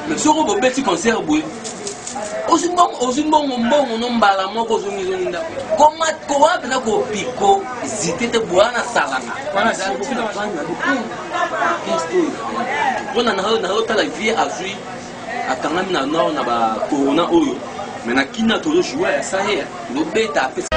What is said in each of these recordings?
Mais soko bobeti concert boye, ozwi mbongo, ozwi mbongo, mbongo no mbala moko ozongi zongi ndako. Koma kowa mpenza kopiko zite te boya na salanga. Wana Orchestre oyo. Mpona nazotala vie azwi akangami na nord na ba corona oyo, mais na kina tozo jouer ya saye tozobeta apesa.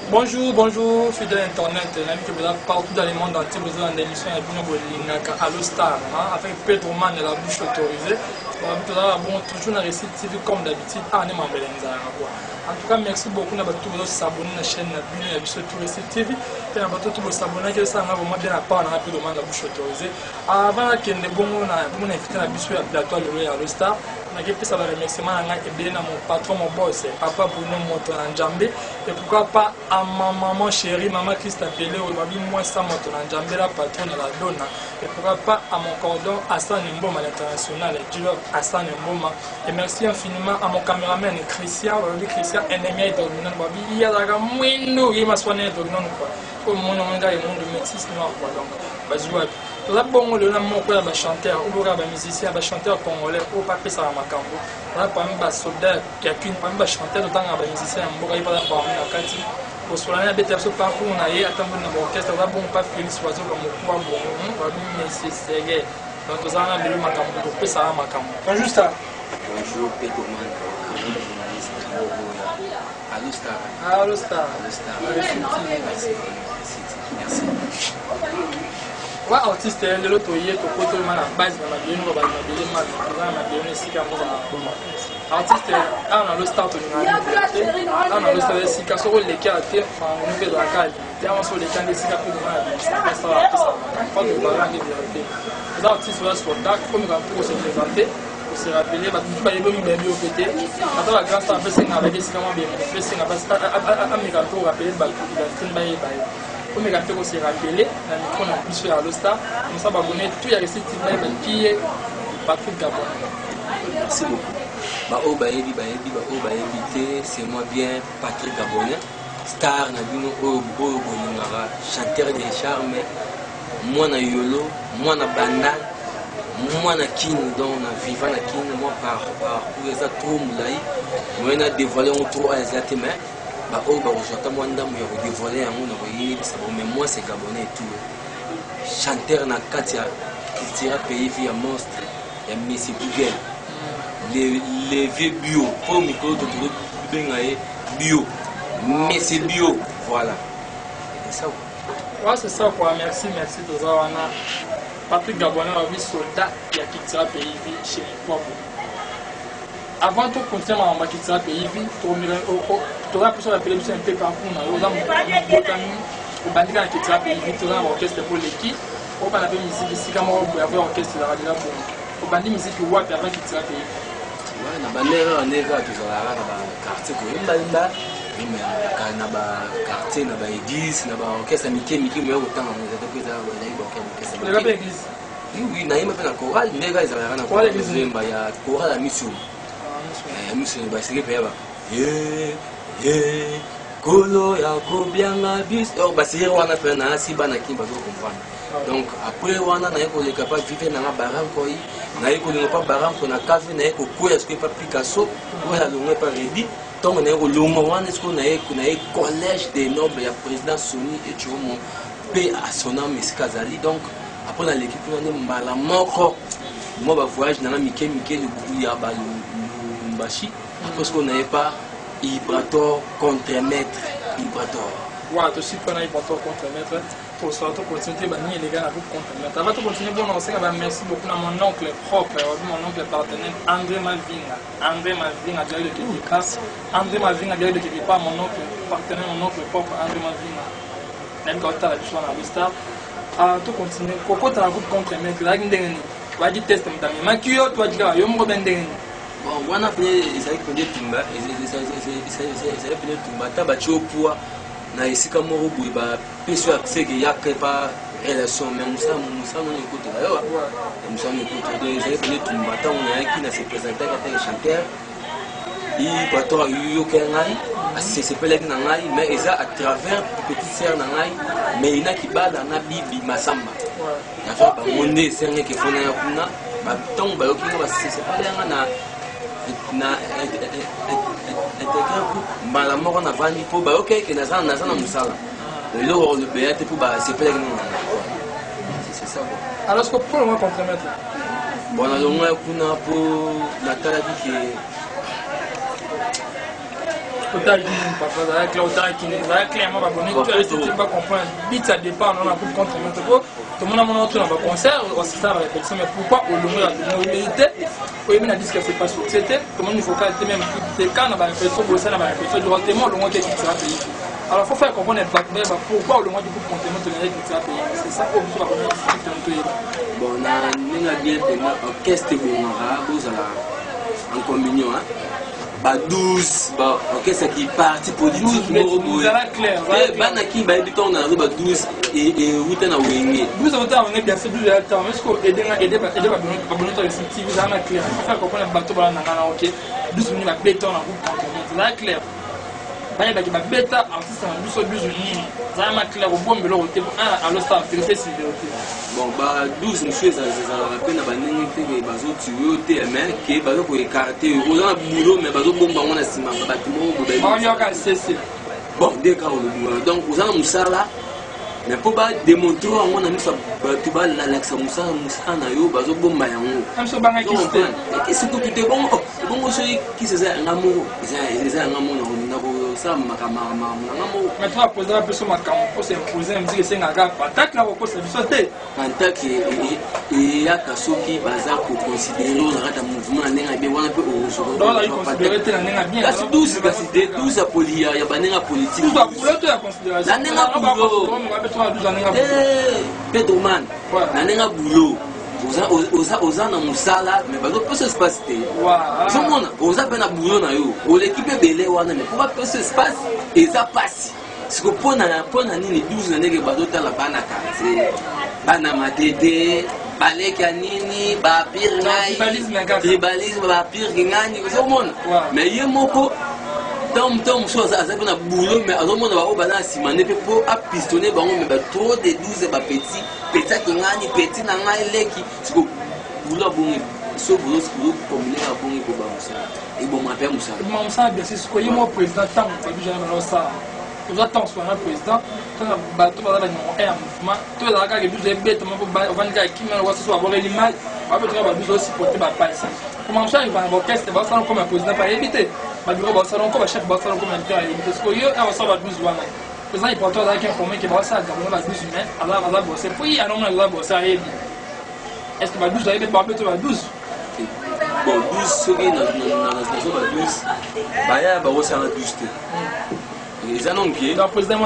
Bonjour, bonjour, fidèle internet, nayebi que boza partout dans le monde entier, bozolanda émission ya bino bolingaka Allo Star, hein, avec Pedro Man de la bouche autorisée. Bon, tozalaka bon toujours na Réussite TV comme d'habitude, ah ne mambele nzalaka quoi. En tout cas, merci beaucoup na bato bozo s'abonner na chaîne na bino ya biso tout Réussite TV. Pe na bato tout bosabonaki esala nga vraiment bien à part na Pedro Man de la bouche autorisée. Avant nakende bongo na bongo na invité na biso ya plateau lelo ya Allo Star, nakepesa ba remerciement na ngai ebele na mon patron, mon boss, papa Bruno Moto na Njambe. Et pourquoi pas à ma maman chérie, maman Christa Pele, Babi Mwasa Moto na Njambe, la patronne la Donna. Et pourquoi pas à mon cordon Hassan Mboma, l'international, Dieu Hassan Mboma. Et merci infiniment à mon caméraman Christian, Babi Christian, ennemi dominant, Babi Yalaga Mwindo, il m'a soigné dominant quoi. Au monde, on a le monde métis noir quoi. Donc, bazouapi. Toza bongo lelo na moko ya bachanteur oyo kaka bamusicien ya bachanteur congolais oyo bapesaka makambo wana parmi basoldat ya Kin, parmi bachanteur totangaka bamusicien ya mboka ye mpe aza parmi na kati kosola naye abeta biso parcours na ye atamboli na baorchestre aza bongo pa Félix Wazekwa mokuwa bongo babi monsieur Sege. Donc toza na lelo makambo topesaka makambo. Bonjour Star. Bonjour Pedro Man, journaliste. Allo Star. Allo Star. Allo Star. Merci. Merci. Wa artiste lelo toye tokoti oyo na base na mabele no babali mabele mana toza na mabele no esika mboka na koma artiste awa na Allo Star tolingaka te awa na Allo Star esika soki oleki awa te makambo mpe ezalaka te awa soki oleki ande esika mpe tozana bimisaka apesa makambo tobala nde verité. Oza artiste oza soldat omeka mpe kose présenter kose rappeler bato mosusu bayebi oyo bayebi yo mpe te ata ba grand star apesenga bayaki esika mwa bemo apesenga ameka mpe korappeler bato identité bayeba ye omeka mpe kose rappeler na micro na biso ya Allo Star comme ça babone tout ya Réussite TV bayeba qui est Patrick Gabonais. Merci beaucoup. Ba oyo bayebi bayebi, ba oyo bayebi te, c'est moi bien Patrick Gabonais, star na bino oyo oyo bolingaka, chanteur de charme, mwana yolo, mwana bandal, mwana Kin, donc na vivant na Kin, moi par parcours eza trop molai, moyen na dévoiler yango trop eza te, mais ba oyo bakozwa ata mwa ndambo ya kodévoiler yango na koyebisa bango, mais moi c'est Gabonais et tout, chanteur na kati ya Cultura Pays Vie ya monstre ya Messi Google, le vieux bio po mikolo to tozobenga ye bio, Messi bio, voilà, c'est ça quoi. Ouais, c'est ça quoi, merci, merci toza wana Patrick Gabonais babi soldat ya Cultura Pays Vie chez Mokwabu. Avant to continuer makambo ya Cultura Pays Vie, toza mposo rappeler biso un peu parcours na yo. Oza mobotami obandika na Cultura Pays Vie, toza na baorchestre po leki obanda mpe musique esika moko boye avant orchestre ezalaka deja bongo. Obandi musique wapi avant Cultura Pays Vie? Ouais, na bandeko kaka nde kaka tozalaka na baquartier koyembayemba na baquartier na baéglise na baorchestre mike mike moya kotanga ngo eza te mpo ezalaki baorchestre. Oleka mpe église? Oui, nayemba mpe na chorale nde kaka ezalaka na Chorale église? koyemba ya chorale ya misuni ya misuni basiki mpe ya ba kolo ya kobianga biso basiki wana mpe nayasi bana kini bazo comprendre. Donc après wana naye koleka pa vive nanga barankoi, naye kolinga pa baranko na kave, naye kokwea sikoyo pa Picasso oyo alongwe pa Redi. Ntongo naye kolongwa wana sikoyo naye collège des nobles ya président Sony Etiomo mpe asonam esika azali. Donc après naleki kuna nde mbala moko mwa bavoyage nanga mike mike ya balumbashi. Après sikoyo naye pa Ibrator contremaître Ibrator. Wa tosi mpona Ibrator contremaître tosala tocontinue te banini eleka na groupe contremaître. Avant tocontinue bona kosenga ba merci beaucoup na mon oncle propre, wabi mon oncle partenaire André Mavinga, André Mavinga diaré de quelque part, André Mavinga diaré de quelque part, mon oncle partenaire, mon oncle propre André Mavinga nayebi kaotala biso wana Allo Star. Tocontinue kokota na groupe contremaître ezalaki ndenge nini? Wayaki test moto amemaki yo to wayaki kaka yo moko be ndenge nini? Bon, wana mpe ezalaki mpenza etumba, ezalaki mpenza etumba ata batie yo poids na esika moko boye bapesi yo accès ke yaka epa relation, mais mosala mosala nano ekotela yo, mosala nano ekotela. Donc ezalaki mpenza etumba ntango nayaki na se présentaki ata chanteur Ibrator ayokela ngai, asesepelaki na ngai, mais eza à travers petite sœur na ngai Melina Kibala na Bibi Masamba. Nazwa bango nde esengaki fona ya kuna. Ntango bayoki nga basepela yanga na na integre groupe mbala moko navandi mpo bayoki eke naza na mosala eloko kolobeya te mpo basepelaki nanga. C'est ça quoi. Alors ce que pour le moment compromettre. Bon, nalongwa kuna mpo natalaki ke Otalaki nini papa? Ezalaki clair, otalaki nini? Ezalaki clairement babone bacomprendre bit ya départ nona groupe contre moto po tomona mona otuna baconcert osisala barépétition, mais pourquoi olongo ya longo oyebi te, oyebi na disque c'est pas succès te, tomoni vocal te, même te ka na barépétition bosa na barépétition directement olongo te kitira pays. Alors faut faire comprendre bato bayeba pourquoi olongwaki groupe contre moto na ye kitira pays. C'est ça oyo biso babone toyeba. Bon, na ndenge bien mpenza, orchestre ebongaka bozala en communion, hein? Ba 12 ba orchestre ki parti politique moko boye, bana ki bayebi ntango na nazo ba 12 euta na Wenge. 12 euta na Wenge, bien sûr, 12 ya temps. Mais ce que aider nga, aider aider babone to esi TV, ezala na clair, faut faire comprendre bato bala na nga na ok 12 nini babeta na groupe contre, ezala clair, bayebaki babeta artiste na biso 12 nini, ezala ma clair, obombela eloko te. Allo Star, vérité c'est vérité. Bon, ba 12 mosusu ezalaka mpe na bandenge te ke bazotuer yo te, mais ke baza koécarter yo. Oza na boulot, mais bazobomba yango na nsima bato moko. Boye sese. Bon, nde kaka olobi wana. Donc oza na mosala, mais mpo badémontrer yango na miso bato, balalakisa mosala na yo, bazobomba yango. Kisi kutu te. Bongo bongo soki kisi eza yanga moko, eza yanga moko, nakosala makambo na nga moko. Mais toi, président, biso makambo mpo s'imposer musique esengaka pentacle, akokosa biso te. Pentacle eyaka soki baza koconsidérer oyo na kati ya mouvement na ndenge ya bien wana mpe. Kasi 12, kasi te 12 ya bandenge ya politique na ndenge ya boulot. Pedro Man, na ndenge ya boulot, oza na mosala, mais bazopesa espace te. Ozomona oza mpe na boulot na yo, oleki mpe ebele wana, mais mpo bapesa espace eza pasi. Siko mpona nini 12 na ndenge bazotala bana quartier, bana Matete, baleki ya nini, bapire ngai, tribalisme, bapire ngani, ozomona. Mais ye moko ntango mosusu aza mpe na boulot, mais azomona baoyo baza na nsima nde mpe mpo apistonner bango, mais batrop de 12, bapetit petit akingani, petit na ngai leki. Siko boulot abongi so bozokombine kaka bongi koba mosala eboma mpe mosala. Eboma mosala, bien sûr. Sikoyo ye moko président, ntango babijana bana osala, toza ntango soka na président to na bato baza ba numéro 1 ya mouvement to ezala kaka ebiso ebeta moko, ovandi kaka kimia lokola soso babwakeli mai, babetoka babiso osupporte bapasi. Koma mosala ekana baorchestre basala nkoma ya président mpe ayebi te, babiro basala nko, bachef basala nkoma ya te, ayebi te. Sikoyo yo awa osala ba 12 wana, président important azalaki informé ke basala gabona ba 12, mais aza bose po ye anomona aza bose, ayebi. Est ce que ba 12 ayebi babeto ba 12? Bon, 12, soki nazo ba 12 baya bakosala 12 te, eza nonke. Président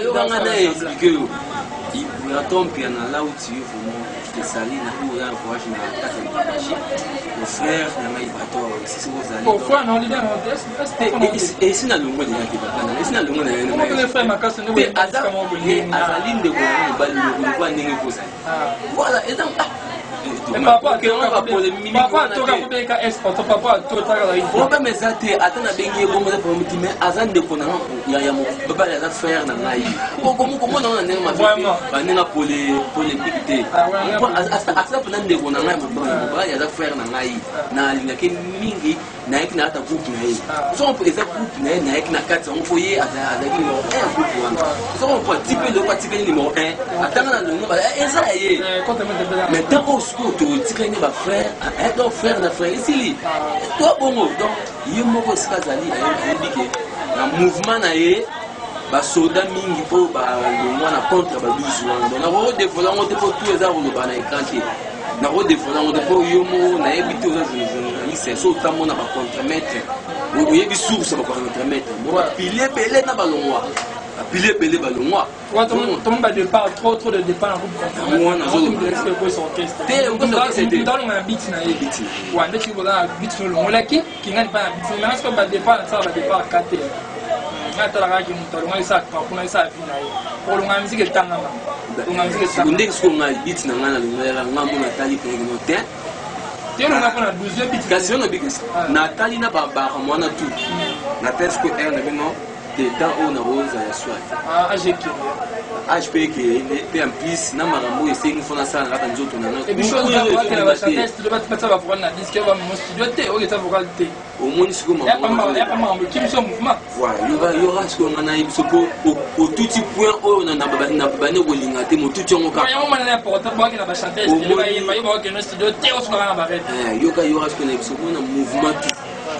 Yokanga na expliquer yo. Ibrator Mpiana, là où tu es, vraiment je te salue na oyo oza na voyage na kati ya Lubumbashi. Mon frère na ngai Ibrator, sisi ozali esi na longo deja te, papa na esi na longo na ye. Azali ndeko na ngai mobali lokola ndenge kozali. Voilà, eza Papa problème eza te. Ata nabengi ye bongo, eza problème te, mais aza ndeko na ya mobali, aza frère na ngai. Komona ngo na ndenge mabe, bandenge polémique te. Aza mpena ndeko na ngai mobali, aza frère na ngai, nalingaki mingi. Nayaki na ata groupe na ye, so eza groupe na ye, nayaki na kati yango mpo ye azalaki numéro 1 ya groupe wana. So comprend ti mpe loko atikali numéro 1, atanga na longo eza ya ye. Mais ntango oyo sikoyo totikali nde bafrère, donc frère na frère esili to bongo. Donc ye moko esika azali ayebi ke na mouvement na ye basoda mingi oyo balongwa na contre ba 12 wana. Donc nakodévoiler yango te mpo tout eza koloba na écran te. Nakodévoiler yango te mpo yo moko nayebi te, oza journaliste, so otamona bacontremaître, oyebi source ya bacontremaître. Bo bapili ebele na balongwa, bapili ebele balongwa. Tomoni badépart, trop trop de départ na groupe. Orchestre na biti na ye wa ndeti boza na biti olongolaki kingani mpa na biti. Maintenant sikoyo badépart nasala badépart ka te. Nga atalaka kaki moto alonga esala kuna, esala vi na ye, olonga musique etangama, olonga musique etangama. Ndenge sikoyo ngai biti na ngai nalongolaka nga mo natali pene te. Te, olonga mpo na 12 biti. Kasi yo nabikisi natali na babara mwana tu natali sikoyo aire na bino. Te, temps oyo nakozala soit Ah, age ekende. Age mpe ekende, mpe en plus na makambo oyo esengi fo nasala na kaka nzoto na Et puis chose bakela ba chanteur studio, batia ba vocal na disque, ba mo studio te, oyo eza vocal te. Omoni sikoyo. Ya pa makambo ekimi so mouvement. Voilà, yoka sikoyo, nga nayebi so mpo otuti point oyo na bani kolinga te, motuti yango kaka. Yango mana na important bakela ba chanteur studio, bayemba yo, bakokende studio te, osukaka na barete. Yoka sikoyo, nayebi so mpona mouvement tout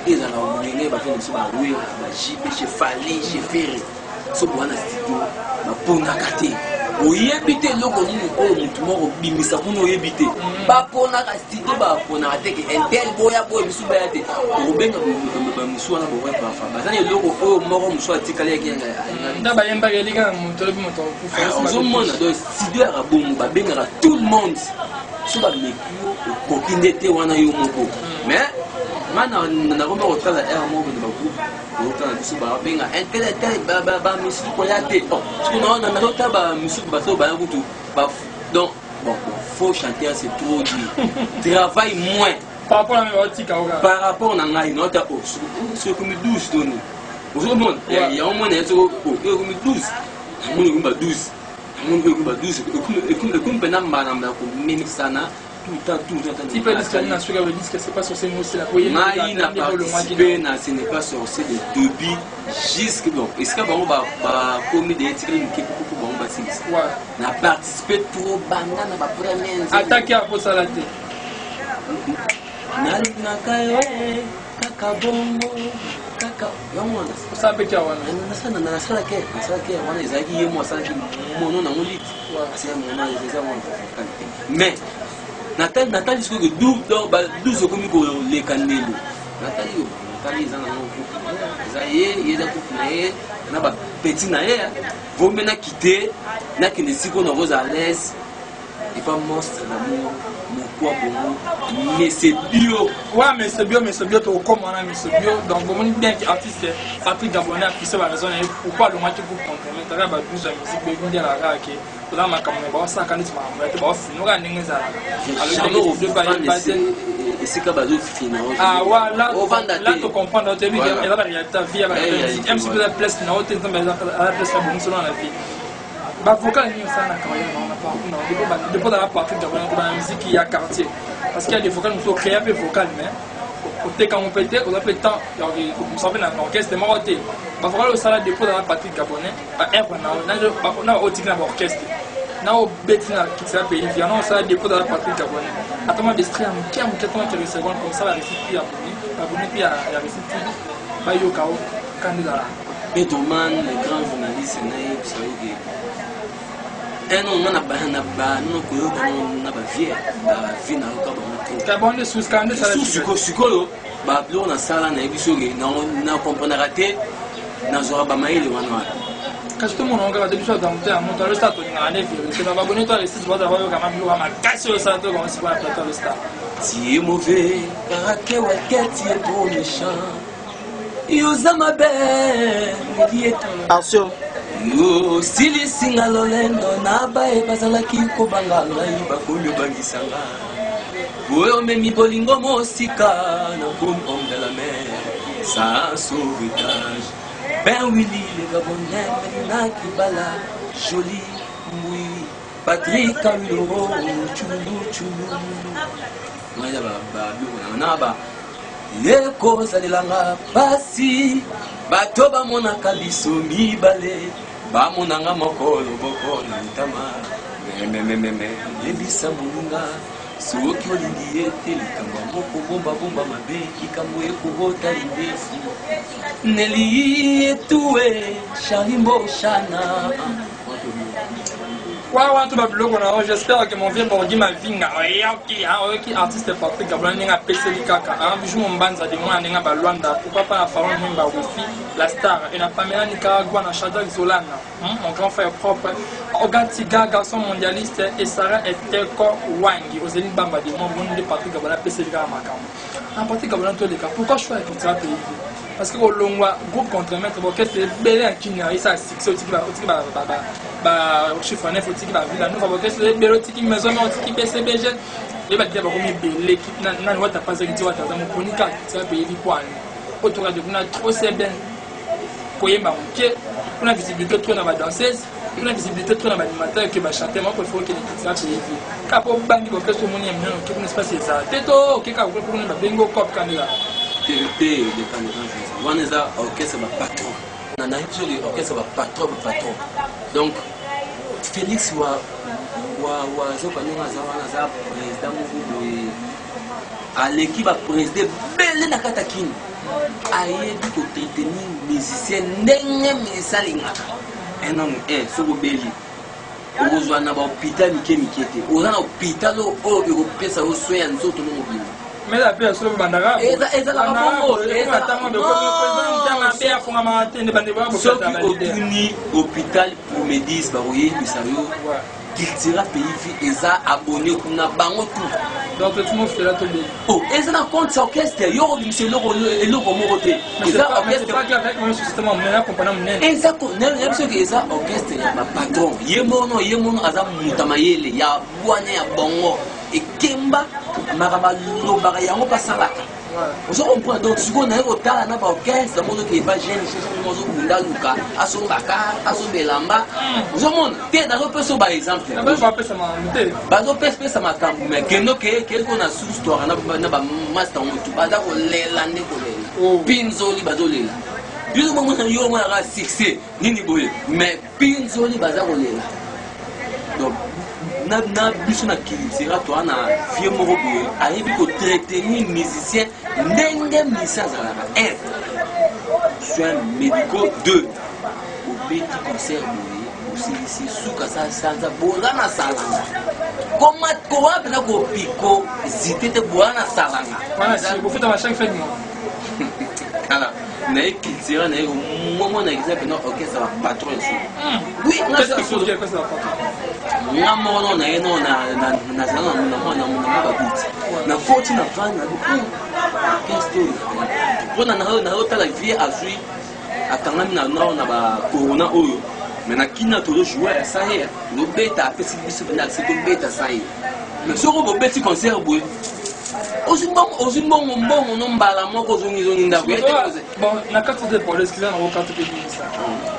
ezalaka ndenge bato na biso bawera, baJB, chez Fally, chez Ferre, so boza na studio, baponaka te. Oyebi te eloko nini oyo motu moko bimisa kuna, oyebi te. Baponaka studio, baponaka te ke un tel boya boye, bisu baya te. Okobenga bamosu wana, bokoya parfois baza na eloko oyo moko mosu atikali yaki. Nda bayembaka elika na moto, olobi moto akufa. Ozomona, donc studio yaka bongo, babengaka tout le monde. So bameki yo, okoki nde te wana yo moko. Mais nga nakomi kotala aire moko na bagroupe, otala biso babenga un tel, un tel, bamisusu koya te. Siko nazotala bamisusu bato baya kutu. Donc bon, faux chanteur, c'est trop dire, travaille moins. Par rapport na baotika oka. Par rapport na ngai, naota soki ekomi 12 toni, ozomona yango mona ye, soki ekomi 12, namoni ekomi ba 12, namoni ekomi ba 12, ekomi mpena mbala mbala komemisana tout le temps, tout le temps. Ti mpe disque na suka, le disque C'est pas sorcier mosila. Ngai na participe na Ce n'est pas sorcier de début jusque donc esika bango bakomi de etikali moke po bango basilisa. Na participe trop banda na bapremier. Ataki akosala te. Nalingaka yo kaka bongo kaka yango wana. Osala mpe kia wana. Nasalaki wana, ezalaki ye mo asalaki mono nango liti asala mono, eza wana. Mais natali sikoyo ke 12 ekomi koleka ndelo. Natali yo, natali eza nango groupe, eza ye, ye eza groupe na ye na bapeti na ye. Vombe nakite, nakende sikoyo, nakozala l'aise epa Monstre d'Amour, Mokwa Bongo, Mese Bio. Ouais, Mese Bio, Mese Bio, tokokoma wana Mese Bio. Donc bomoni bien ke artiste Patrick Gabonais apise baraison na ye pourquoi alongwaki groupe Contremaître. Kaka ba 12 ya musique boyebi nde alaka ke toza makambo me baosalaka neti makambo ya te, baofinuka ndenge ezalaka. Esika bazofina. Là tocomprendre, toyebi eza baréalité ya vie ya bamusique. Mc eza place na yo te, Nzambe aza place ya bongisolo na vie. Bavocal nini osala na carrière na parcours na depuis ozala Patrick Gabonais, kobana musique ya quartier? Parce qu'il y a des vocales mosusu ocréa mpe vocal, mais otekango mpe te, oza mpe temps ya kobimisa mpe na orchestre moko te. Bavocal osala depuis ozala Patrick Gabonais, baœuvre na na baotiki na baorchestre na obeti na kitisa pays via na osala depuis ozala Patrick Gabonais, ata mwa d'esprit ya moke ya moke, ata quelques secondes comme ça, barécite mpe ya abonné, baabonné mpe ya Récite TV bayoka o kanda ezala. Petroman, le grand journaliste, nayebisa yo ke un nga na bano koyoka na bavie bavie, nayoka bango trop. Sikoyo babiloko nasala, nayebi soki na comprenaka te, nazwaka bamayele wana wana. Kasi tomona kaka te, biso ata moto ya moto alostar, tolingaka nde vérité. Bababone to alesisi, baza bayokama biloko ya makasi oyo osala to bango sikoyo na plateau Alostar. Tu es mauvais caractère, walker, tu es trop méchant, yoza mabe. Attention. Yo osilisinga lolendo na baye bazalaki kobanga ngai, bakoli obangisanga oyo omemi bolingo mosika. Nakomi homme de la mer sans sauvetage. Ben Willy le Gabonais, Melina Kibala, Joli Mbui, Patrick Awiloro, Chulu Chulu. Ngai babiloko nanga na ba ekozalelanga pasi. Bato bamonaka biso mibale, bamonanga moko loboko na ntama. Mememememe, yebisa moninga soki olingi ye te. Likambo ya moko bombabomba mabe, likambo ekobota lindefu. Neli Etue, Charli Mboshana. Wa wana babiloko na yo. J'espère que mon vieux Borgi Mavinga oyoki, oyoki artiste Patrick Gabonais ndenge apeseli kaka Bijou Mombanza de mwana ndenge balwanda. Pourquoi pas na Faron Mwimba, Wifi la star, et na Pamela Nicaragua, na Shadrack Zolana, mon grand frère propre, Ogatiga garçon mondialiste, et Sarah Eteko Wangi Ozeli Bamba de moi. Bon, nde Patrick Gabonais apeseli kaka makambo na Patrick Gabonais. Toleka, pourquoi choix ya Cultura Pays? Parce que kolongwa groupe Contremaître, baorchestre ebele ya Kini esa succès, otiki ba Chiffre 9, otiki bavilla nova, baorchestre ebele, otiki Maison Mère, otiki BCBG, yeba te bakomi ebele. Nani wata pasaki ti wata aza moponi kaka Cultura Pays kwani po toka de kuna trop, c'est bien. Koyemba moke, kuna visibilité trop na ba danseuse, kuna visibilité trop na ba animateur que ba chanteur. Moi préfère okende Cultura Pays Vie. Kaka po obangi ba orchestre omoni ya minene, oke kuna espace ezala te, to oke kaka kuna kuna babengi yo cop kandela. Te te, dépend wana eza orchestre ba patron na nayebi soki orchestre ba patron, ba patron. Donc Félix wa zoka ndenge aza wana, aza président moko boye, aleki baprésident ebele na kati ya Kini. Ayebi koentretenir musicien ndenge musicien alingaka. Un homme un, soki obeli, okozwa na bahôpital mike mike te, oza na hôpital oyo ekopesa yo soin ya nzoto no mobimba. Mais la paix solo bandaka. Ezalaka bongo. Mabe afongamaka te nde bandeko. Soki otuni hôpital Promedis, bakoyebisa yo Cultura Pays Vie eza abonné kuna, bango tout. Donc timofela tobeli. Oh, eza na compte ya orchestre. Yo kobimisa eloko moko te, eza orchestre. Eza nayebi soki eza orchestre ya bapatron. Ye mono aza moto ya mayele, ya bwania, ya bongo ekemba makambo alobaka yango mpe asalaka. Ozo comprendre? Donc sikoyo naye kotala na baorchestre, amonoki eba jeune mosusu azobunda, luka asomba car, asomba elamba. Ozomona te, nazopesa yo baexemple, bazopesa makambo. Mais kendo keko na source toaka na bamaster motu baza kolela nde kolela, pinzoli bazolela. Biso bomona yo omonaka succès nini boye, mais pinzoli baza kolela. Donc na biso na Cultura, toa na vieux moko boye, ayebi koentretenir musicien ndenge musicien azalaka. Un, soins médicaux. Deux, obeti concert boye, osilisi, suka sanza boza na salanga koma kowana mpena kopiko zite te, boza na salanga. Kala naye Cultura, naye komomona eza mpena orchestre bapatron ya solo. Oui, nga moko no naye no nazala na mwa babuti nakoti na vandi na orchestre oyo mpona nazotala vieux azwi akangami na nord na bacorona oyo. Mais na kina tozojoue ya sa ye, tozobeta, apesi biso mpena accès tobeta sa ye. Mais soki bobeti concert boye, ozwi mbongo, mbongo no mbala moko, ozongizongi ndako. Bon, na kati te polo, excuse na okati mpe bimisa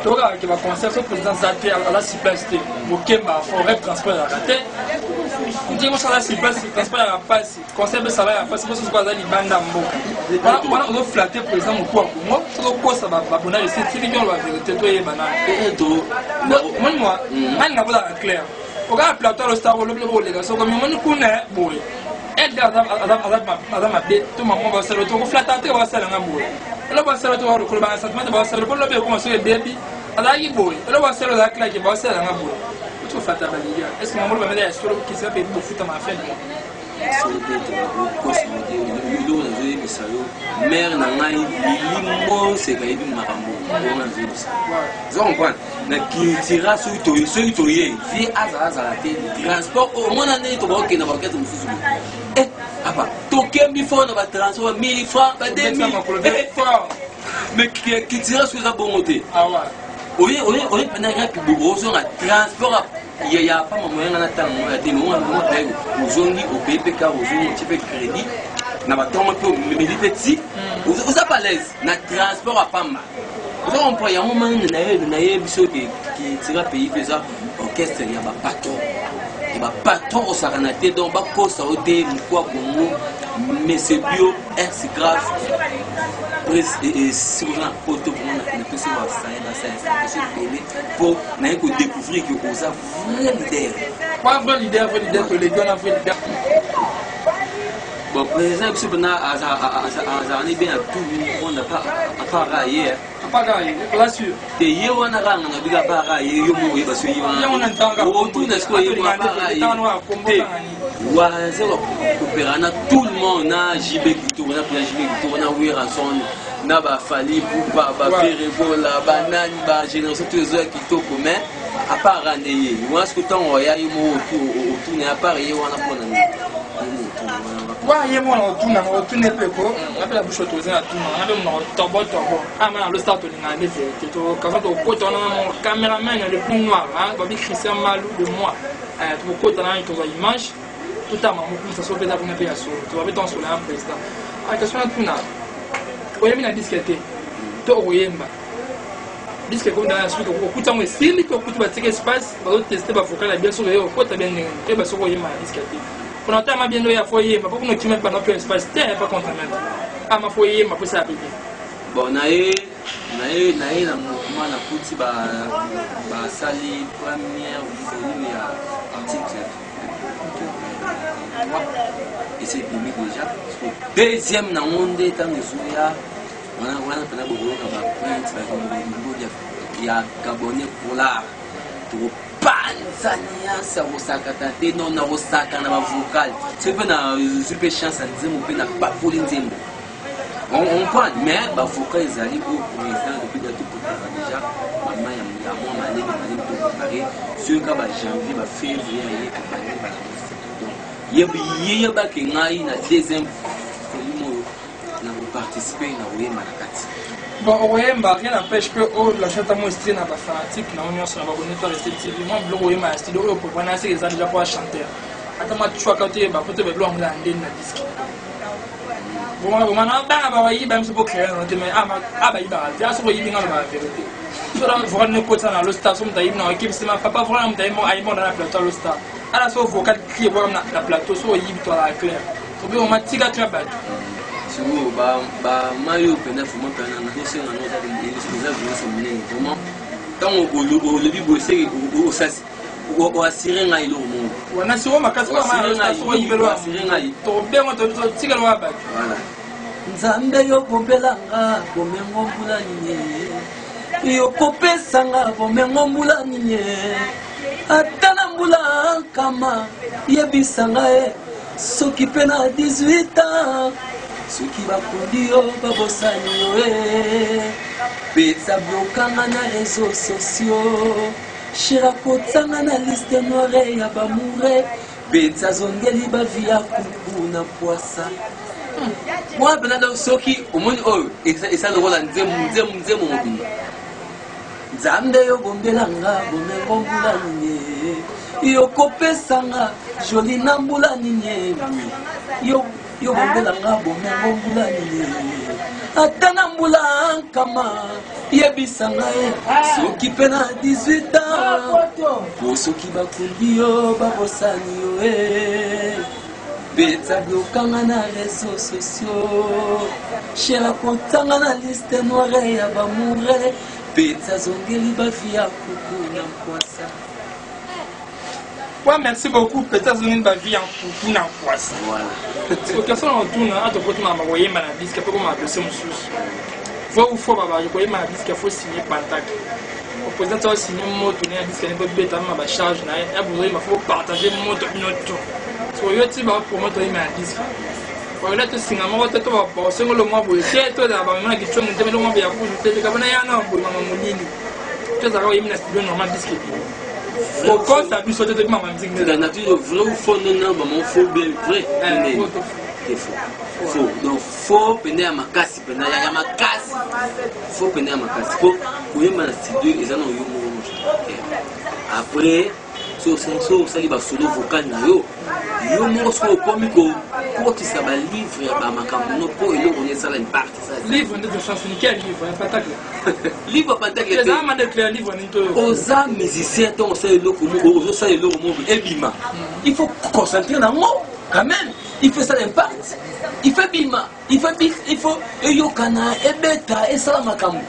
tokaka ke baconcert so président aza te, aza sur place te, bokemba forêt, transport ezalaka te. Ndenge mosala sur place, transport ezalaka mpasi, concert mpe sala ya mpasi. Mosusu aza libanda mboka wana, ozoflatter président moku ya Congo, soki okosa babona resi tiki nyonso, bavérité toyeba nani. Omoni mwa nani nga kozala clair, okaka plateau alo star, olobi lobi koleka, soki omoni kuna boye ede aza mabe to mama basala to koflatter te, basalanga boye, eloko basala to koloba na sentiment te, basala po lobi ekoma soki ebebi azalaki boye, eloko basala ozalaki klake, basalanga boye oti koflatter baliga. Est ce que mamolo bameza ya solo kisika mpe bofutama na fin du mois? Eloko nazoyebisa yo, mare na ngai Lili Moseka ayebi makambo oyo nazoyebisa. Oza comprendre? Na Cultura, soki toye, vieux azala azala te, transport omona ndenge tobakokende baorchestre mosusu boye, apa tokembi fort na batransport ba 1000 francs, ba 2000. Mais Cultura soki eza bongo te, oye oye mpena rapi, ozonga transport ya pamba moyenga na ntango ya te. Moko ozongi, opeye mpe car, ozongi, otie mpe crédit na batongo mpe omeli mpe ti oza pas l'aise na transport ya pamba. Oza comprendre yango? Mani nayebi biso ke Cultura Pays mpe eza orchestre ya bapatron, ya bapatron kosakana te. Donc bakosa yo te, mokwa Bongo, monsieur Bio ex grave soki oza na poto, vraiment napesi basaye ebele mpo naye kodécouvrir ke oza vrai leader. Kwa vrai leader, vrai leader, toleki wana, vrai leader. Bon, président biso mpena azala ni bien na tout monde, à part ye. Apaka ye, oza sûr? Te, ye wana kaka nga nabika, à part ye, yo moko oyeba so ye wana otuna sikoyo ye moko, à part ye te. Waza kopera na tout le monde, na JB Kitoko, na président JB Kitoko, na Werrason, na bafally Ipupa, baFerre Gola, banani, bagénération to ezoya kitoko. Mais à part nde ye wana, soki ntango oya ye moko otuna, à part ye wana, mpona nini? Wa ye mwana otuna, otuna mpe ko nga mpe na bouche autorisée na tuna nga mpe monoko tobo tobo ama na lostar, tolingaka nde vérité. Tokaza tokota wana na mon caméraman le plus noir, babi Christian Malu de moi, tokokota nani, tozwa image, totama mokumisa so mpe eza kuna mpe ya solo, tobabe tonsola ya président. Question na tuna, oyembi na disque te to okoyemba? Disque ekomi dans la suite, okuti yango esili to okuti batika espace, bazoteste bavocal ya bien soki oye okota bien ndenge nini, toyeba soki oyemba na disque te. Pona otala bien nde oya fo oyemba, po kuna okima banda mpe espace te, pas contre maître. Ama fo oyemba po esala pe bien. Bon, naye na mouvement, nakuti basali première volume ya article 3, esi ebimi déjà. Deuxième nango nde ntango ezoya wana wana mpena bokoyoka bapointe babilodi ya Gabonais Polar, tokopanza nyonso ya kosakata te. Non, na kosaka na bavocal, soki mpe nazwi mpe chance ya nzembo mpe na bapoli nzembo, on comprend, mais bavocal ezali oyo président depuis da toprépare déjà mama ya mwa malemi malemi, toprépare soki ka bajanvier, bafévrier aye, tobandi bala. Donc yebake ngai na deuxième volume oyo na koparticipe na koyemba na kati. Bon, okoyemba, rien n'empêche mpe olâche ata mo style na bafanatique na yo nyonso, na babone to Reste TV, mwa biloko oyemba na studio oyo prépare na seke eza déjà po chanteur, ata mwa cwaka toyeba po toyeba biloko yango eza na ndeni na disque. Bomona bomana bana babayiba biso po créer nango te, mais a bayibaka te. Soki oyibi nga, lobaka vérité. So na vocal ne kotisa na Allo Star, so moto ayibi na okebisima papa vocal na moto ayibi na plateau Allo Star, ala so vocal cri ebwaka na plateau. So oyibi, to alaka clair, obi oma tika tia bato. Sikoyo bamai oyo mpenza vraiment mpena nazosenga ngo, eza violence monene vraiment. Ntango olobi boye, seke oasire ngai eloko moko. Wana siko makasi. Oasire ngai. Tobengo totikala wa bato. Voilà. Nzambe, yobombelanga bomengo mbula nini, yokopesanga bomengo mbula nini, ata na mbula nkama, yebisanga ye soki mpe na 18 ans, soki bakundi yo, babosani yo e pesa blokanga na réseaux sociaux, shira kotanga na liste noire ya bamoure, pesa azongeli bavi ya kuku na poisa mwa mpena. Donc soki omoni oyo eza lokola nzembo mobimba. Nzambe, yobombelanga bomengo mbula nini, yokopesanga joli na mbula nini, yobombelanga bomengo mbula nini, ata na mbula nkama, yebisanga ye soki mpe na 18 ans, po soki bakundi yo, babosani yo e beta blokanga na réseaux sociaux, shera kotanga na liste noire ya bamoure, beta azongeli bavi ya kuku na mkwasa. Ouais, merci beaucoup. Peut-être azongeli bavi ya kuku na mkwasa. Voilà. Question na otuna, atokotuna bakoyemba na disque mpe koma dossier mosusu. Vrai ou faux, babaki koyemba na disque faut signer pentacle? Président ti asigne moto na ya disque ne mpe beta ma bacharge na ye ya bozoyemba, faut partager moto bino to. So yo ti bapromote oyemba na disque, oyola tosinga moko te, to basengolo mwa boye te, to ezala bamema na kicongo te, meloko mwa boye ya kuzu te, te kabona ya na boye mama molili, to ezalaka oyembi na studio normal, disque ebimi, okosa biso te, toyebi mama musique. Nde nature, vrai ou faux? Non, bamo faux bien vrai te, faux, faux. Donc faux pene ya makasi, pene ya makasi, faux pene ya makasi, po koyemba na studio eza na yo moko chanteur. Après so osali basolo vocal na yo, yo moko soki okomi kokotisa balivre ya bamakambo no mpo eloko no esala impact. Livre nde tochansoni quel livre ya pentacle? Livre ya pentacle. Eza ma déclare livre nini to? Oza musicien, ntango osala eloko moko, ozosala eloko moko ebima, il faut concentrer nango quand même, il faut esala impact, il faut ebima, il faut eyokana, ebeta, esala makambo.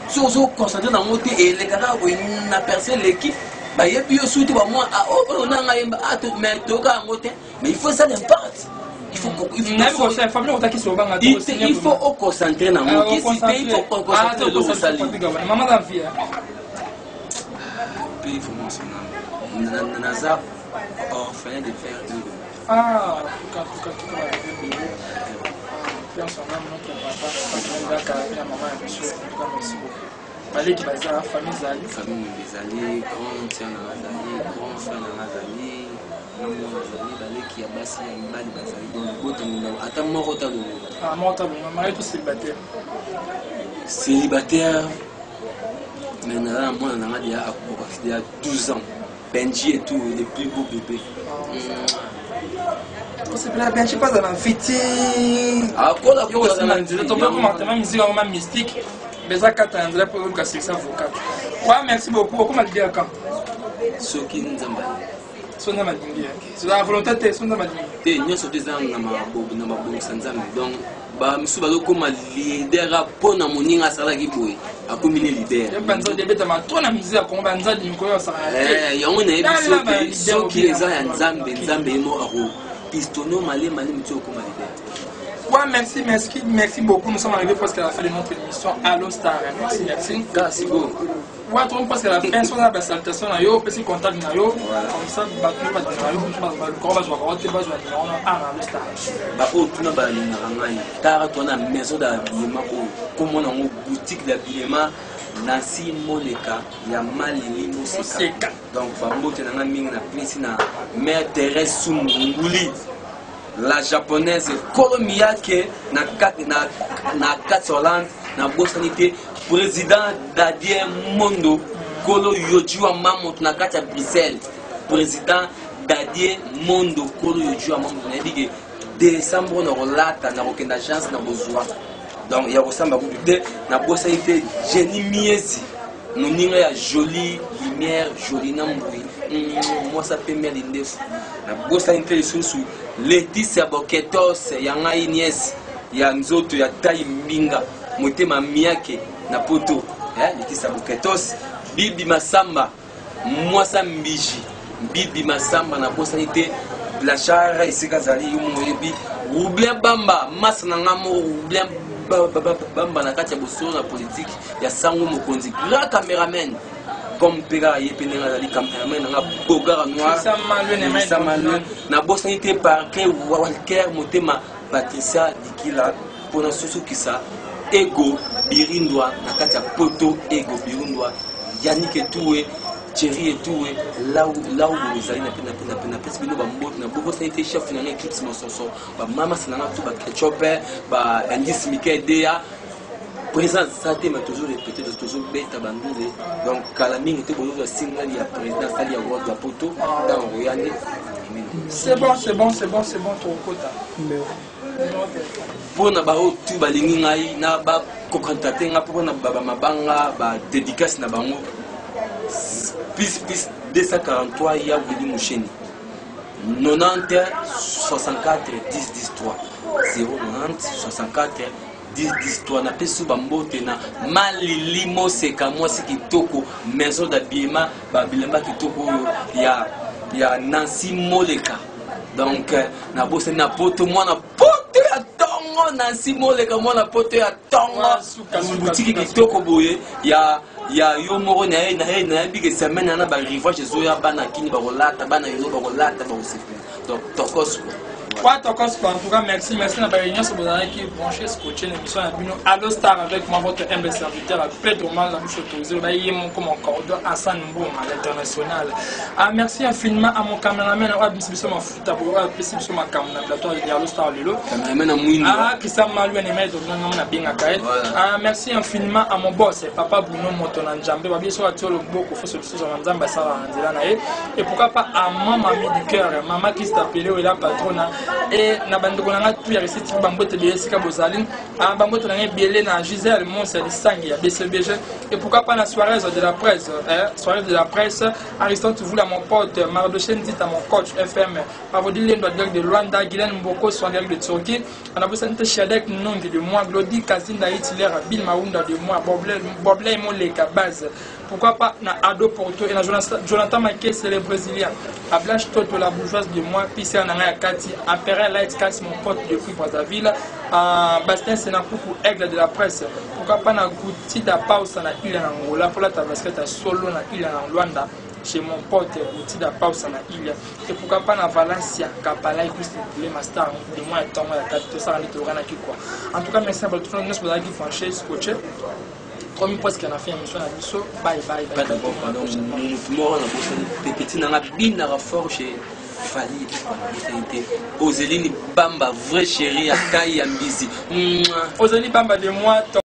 So ozoconcentre nango te, eleka kaka boye na perce, eleki, bayebi yo surtout bamwa oyo nanga yemba, mais toyoka yango te. Mais il faut esala impact, il faut il faut oconcentre nango kisi te, il faut oconcentre eloko osali. Mama za vie. Mpe vraiment naza orphelin de père. Ah, tuka tuka son âme, notre papa Ndaka na mama ya biso. En tout cas, merci beaucoup. Baleki baza, famille ezali? Famille ezali, grand sœur nanga azali, grand frère nanga azali, namona azali, baleki ya basi, ya mibali bazali. Donc libota ata moko ta longo. Ah, moko ta longo. Marié to célibataire? Célibataire, mais naza na mwana nanga deya, akokaki deya 12 ans, Benji et tout, le plus beau bébé. Osepela Benji mpo aza na fiti. Akola. Tokomatema musique yango ma mystique, mais eza kata ya nzela mpo oluka succès vocal. Ouais, merci beaucoup. Okoma leader quand? Soki Nzambe alingi. Soki Nzambe alingi. La volonté te, soki Nzambe alingi. Te, nyonso te eza na mabongisa Nzambe. Donc ba misusu bazokoma leader mpo na moninga asalaki boye, akomi ne leader. Banzadi ebetama to na musique ya Congo, banzadi mikolo osaka te. Yango nayebi soki soki eza ya Nzambe, Nzambe ye moko ako pistonner malema malema ti okoma leader. Ouais, merci, merci, merci beaucoup. Nous sommes arrivés presque à la fin de notre émission Allo Star. Merci, merci. Merci beaucoup. Ouais, tout presque à la fin. Soit la salutation na yo, petit contact na yo. Comme ça, ba tout ba na yo, ba ba ko ba zwa te ba zwa numéro na Allo Star. Ba oyo tuna balingaka ngai tara to na maison d'habillement oyo komona yango boutique d'habillement Nancy Moleka ya Malili Moseka. Donc bambote na ngai mingi napesi na mère Thérèse Sumunguli, la japonaise Kolo Miyake na kati na kati Hollande. Nabosani te président Dadien Mondo Kolo Yojiwa Mamoto na kati ya Bruxelles. Président Dadie Mondo Kolo Yojiwa Mamoto, nayebi ke décembre na kolata na kokenda agence na kozwa, donc ya kosamba kutu te. Nabosani te Jenny Miezi, moninga ya Jolie Lumière, Jolie na Mbui, mwasa pembe ya lindefu. Nabosani te lisusu Leticia Boketos ya ngai, niese ya nzoto ya tai mbinga, motema miake na poto, Leticia Boketos. Bibi Masamba, mwasa mbiji, Bibi Masamba. Nabosani te Blanchard esika azali, yo moko oyebi. Roublin Bamba, masa na nga moko, Roublin Bamba na kati ya bosolo na politike ya sango mokonzi, grand cameraman comme mpe kaka ye mpe ndenge azali cameraman nanga Bogara Noir. Nabosani te Parke Walker, motema Patricia Dikila, mpona susukisa Ego Birindwa na kati ya poto, Ego Birindwa, Yannick Etue, Thierry Etue, lau lau bozali napesi bino bambote. Na bobosani te chef nanga Eclipse Mososo, bamamasi nanga tu, baketchup, ba indice Mikael Dea président sa te, mais toujours répété, tozobeta bandule. Donc kala mingi te bozozwa singali ya président sali ya world ya poto ntango koya nde. C'est bon, c'est bon, c'est bon, c'est bon, tokota. Mpona baoyo tu balingi ngai na bakocontacter ngai mpona bamabanga, badédicace na bango, ++243 ya Willi Musheni, 90 64 10 10 3, 090 64 10 10 3. Napesi bambote na Malili Moseka, mwasi kitoko, maison d'habillement, babilamba kitoko oyo ya Nancy Moleka. Donc nabosani na poto, mwana poto ya ntongo, Nancy Moleka, mwana poto ya ntongo, butiki kitoko boye ya yo moko na ye. Nayebi ke semaine wana barivage ezoya, bana kini bakolata, bana yo bakolata, bakosepela. Donc tokos. Quoi, tokos quoi. En tout cas, merci, merci na baye nyonso bozalaki branché, scotché na émission na bino Allo Star avec moi, votre humble serviteur Pedro Mal, la bouche autorisée, baye moko, mon cordon Hassan Mboma l'international. Ah, merci infiniment à mon cameraman oyo abimisi biso mafuta boyo, oyo apesi biso makambo na plateau ya Allo Star lelo. Cameraman na mwindu. Ah, Christian Malu enema ezobinga na bengaka ye. Ah, merci infiniment à mon boss, papa Bruno Moto na Nzambe, babi so atie loboko fo solution na Nzambe asala na nzela na ye. Et pourquoi pas à ma mamie du cœur, mama Christa Pele, oyo la patrona, et na bandeko na nga tu ya recette, bambote ebele esika bozali. Ah, bambote na nga ebele na Gisèle Monse ya Lisangi ya BCBG. Et pourquoi pas na Soirée de la presse, hein, Soirée de la presse, Aristote Voula, mon pote, Mardoché Ndita, mon coach FM, Pavodi Lendo direct de Luanda, Guylaine Mboko en direct de Turquie, Anabosani te Shadek Nongi de moi, Glody Kazinda Hitler, Bill Maunda de moi, Bobley Moleka Base. Pourquoi pas na Ado Porto et na Jonathan Maquet, c'est les Brésiliens. À Blanche Toto, la bourgeoise de moi, PCR Nanga Kati, Empereur Light Cass, mon pote depuis Brazzaville, Bastien Senakoukou, aigle de la presse. Pourquoi pas na Gouti da Pausa na île en Angola, pour la basket à solo na île en Luanda, chez mon pote Gouti da Pausa na île. Et pourquoi pas na Valencia, Kapala, et Christ Poulet, Master, de moi, et Tongo, tout ça, quoi. En tout cas, merci à tout le monde, nous avons branché, scotché. Komi presque na fin émission na biso. Bye bye bye. D'abord, pardon, motu moko nabosani, pepeti nanga binaka fort chez Fali, nabosani te Ozelini Bamba, vrai chéri ya kai ya mbisi. Ozeli Bamba de moi.